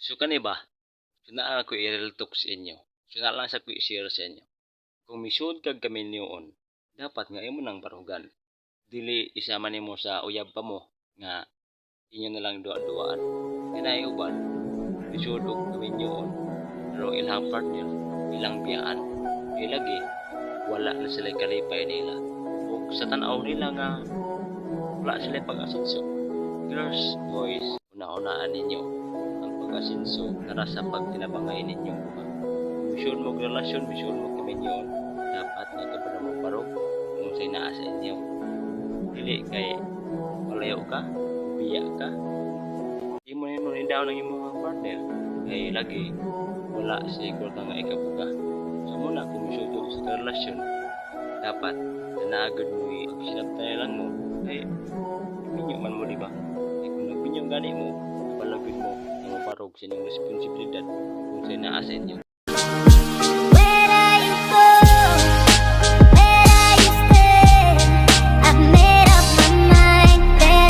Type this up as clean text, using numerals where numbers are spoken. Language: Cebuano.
So kani ba? So naa ko i-real talk sa inyo. So naa lang sa ko i-share sa inyo. Kung misud kag kaminyoon, dapat nga imo nang barugan. Dili isama nimo sa uyab pa mo nga inyo na lang duwa-duwaan. Kay naay uban, misud og kaminyoon, pero ilang partner, ilang biyaan. Kay lagi, wala na sila kalipay nila. Ug sa tan-aw nila nga wala sila pag-asenso. Girls, boys, una-unaan ninyo ang pag-asenso para sa pagtinabangay ninyong buha. Kung misud mo relasyon, misud mo kaminyoon, dapat nga kabalo mo barog kung unsay naa sa inyo. Dili kay palayo ka, biya ka, imo nimo indaw ng imong partner kay lagi wala siya kwarta nga ikabuga. So muna kung misud sa relasyon, dapat na naagad mo pagsinabtan lang mo kay minyo man mo, di ba? Kay kung nagminyo gani mo, kabalo gyud mo nga mobarog sa inyong responsibilidad kung unsay naa sa inyo.